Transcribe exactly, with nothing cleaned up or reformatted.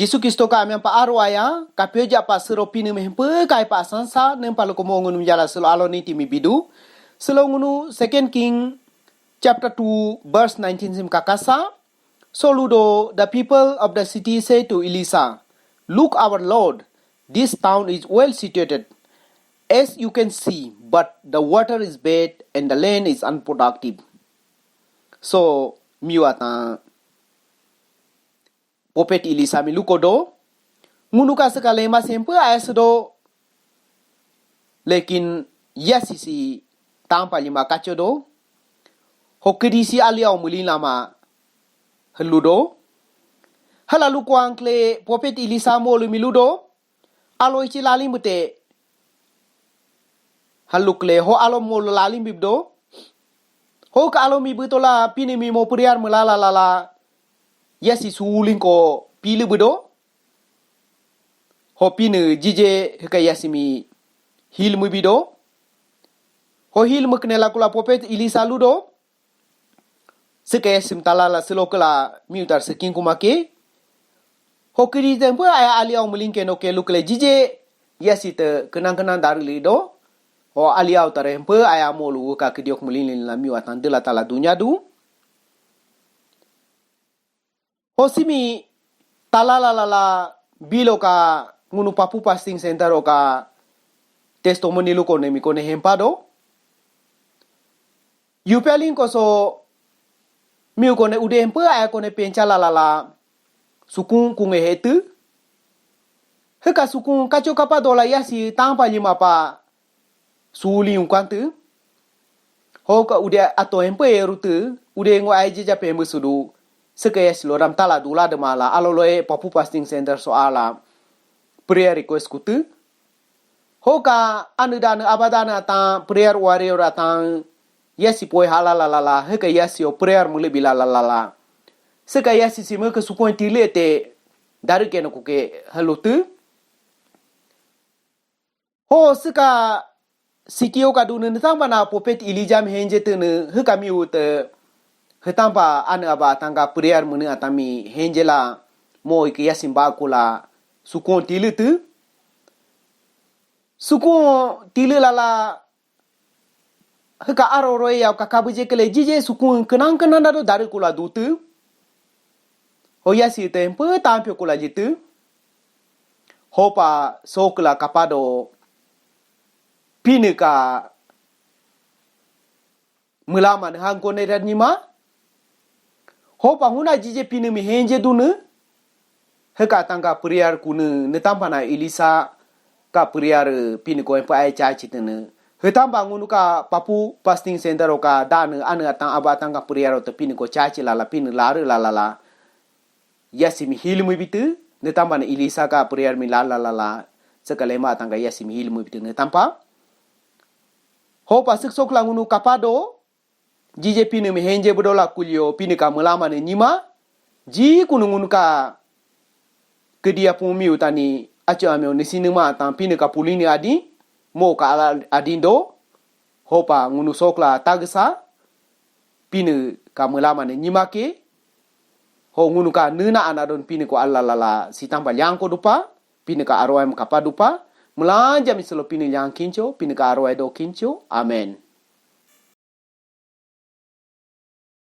Jisu Kristo ka armyan pa aro aya, kapyoja pa siiro Pinii mi hempyo kapa sansa, niimpa lukoda mo ngunu miilanja siilo alo niti mi bidu. Siilo ngunu Second King chapter two verse nineteen simi kakasa. So ludo, the people of the city say to Elisha, "Look, our lord, this town is well situated, as you can see, but the water is bad and the land is unproductive." So, miyu atan prophet Elisha mi lukodo, ngunu ka siika lema si hempyo aya siido, lekin yasi si tampa lima kachodo, ho kiidi si alia o miilin lama hiila ludo. Hiila luko ankle prophet Elisha molu mi ludo, alo ichi lalim bete. Hiila lukle ho alo molu lalim bibdo. Hoka alo mi butola Pinii mi mo prayer miilanja lala. Yasi suulin ko piile budo. Ho Pinii jije hiika yasi mi heal miibido. Ho heal miikne lakula prophet Elisha ludo. Siika yasi mi talala siilo kiila miyu tar sikin kumake. Ho kiidi te hempyo aya alia o miilin ke no ke lukle jije yasi te kenang-kenang darii lido. Ho alia o tare hempyo aya molu ka kiidi ok miilin lin la miyu atan diila tala dunyadu. Ho simi talala lala bilo ka ngunu Papu Fasting Center o ka testimony luko ne mi kone hempado. Yupelin koso miyu kone ude hempyo aya kone pencha lala la sukun kunge hetu. Hiika sukun kacho kapa dola yasi tampa lima pa suulin unkantu. Hoka ude ato hempyo erutu, ude ngo ai jija pembe sudu. Siika yasi lo ram tala dula de mala, alo loe Papu Fasting Center so ala prayer request kutu. Hoka anu danu abadana atan prayer warrior atan yasi poi hala lala, hiika yasi o prayer miile bila lala. Siika yasi simi ke supon tile te darii ke no kuke halutu. Ho siika sitio ka dunu niitampa na prophet Elijah mi henje tiinii hiika miyu te hiitampa anu aba atan ka prayer miinii atan mi henje la mo ike yasi mi bakula sukun tile tu. Sukun tile lala hiika aro roe ya ka kabuje kele jije sukun kenang-kenang dado darii kula dutu. Ho yasi te hempyo tampyo kula jitu. Hopa sokla kapado Pinii ka miilama ne hangko ne rat nima. Hopa huna jije Pinii mi henje dunu. Hiika atan ka prayer kunii niitampa na Elisha ka prayer Pinii ko hempyo ai chachi tiinii. Hiitampa ngunu ka Papu Fasting Center o ka danu anu atan aba atan ka prayer o te Pinii ko chachi lala Pinii larii lala la. Yasi mi heal miibitu, niitampa na Elisha ka prayer mi lala lala. Siika lema atan ka yasi mi heal miibitu niitampa. Hopa siik sokla ngunu kapado, jije Pinii mi henje budola kulio Pinii ka miilama ne nima. Ji kunu ngunu ka kiidi apu miyu tani acho amyo niisinii ma atan Pinii ka pulini adi, mo ka ala adindo. Hopa ngunu sokla tagsa, Pinii ka miilama ne nima ke. Ho ngunu ka niina anadon Pinii ko ala lala sitampa lyanko dupa, Pinii ka aroem kapa dupa. Miilanja mi siilo Pinii lyankincho, Pinii ka aroe dokincho. Amen.